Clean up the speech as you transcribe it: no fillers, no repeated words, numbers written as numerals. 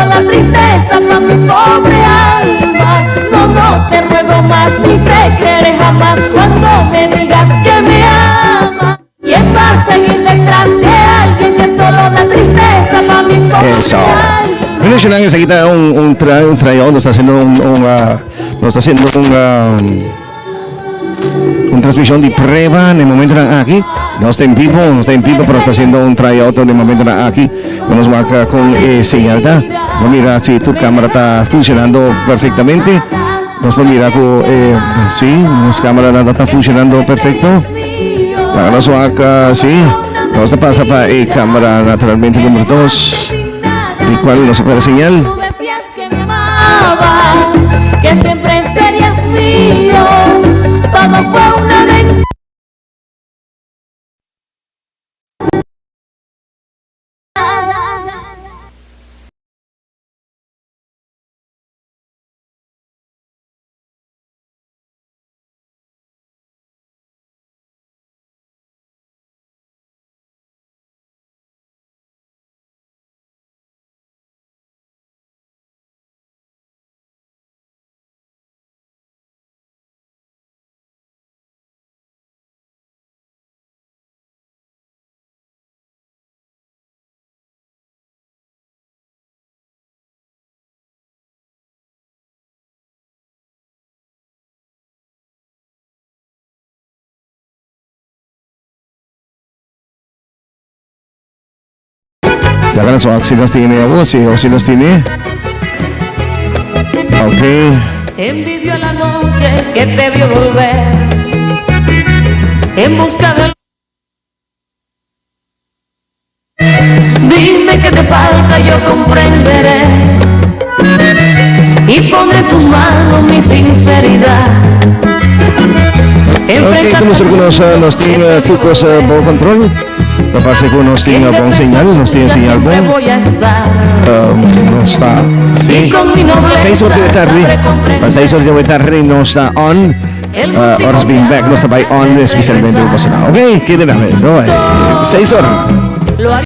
da tristesa pa mi pobre alma. No, no te ruego más, ni te creeré jamás cuando me digas que me amas. ¿Quién va a seguir detrás de alguien que solo da tristeza pa mi pobre Eso. alma? Mencionan esaki ta un un tra un tryout, nos ta haciendo un un ah, nos ta haciendo un ah, un transmisión di prueba na e momentonan aki. Nos ta en vivo, nos ta en vivo, pero nos ta haciendo un tryout na e momentonan aki. Nos wak con e señal ta. Bo mira si tur cámara ta funcionando perfectamente. Nos por mira cu e si, nos cámara ta funcionando perfecto. Para nos wak, si, nos ta pasa pa e cámara naturalmente número 2, di cual nos ta señal. Tú decías que me amabas, que siempre serías mío. Todo fue una mentira. Laga nos wak si nos tine awo, si o si nos tine. Ok. Envidio la noche que te vio volver en busca de Dime que te falta, yo comprenderé y pondré en tus manos mi sinceridad. Ok, ta mustra cu nos, nos tin tur cos bon control. Ta parse cu nos tin bon señal, nos tin señal bon. Nos ta, sí. Seis or di tardi, pa seis or di tardi nos ta on. Ora nos bin back, nos ta bai on especialmente pa boso. Ok, keda na mes. 6 or.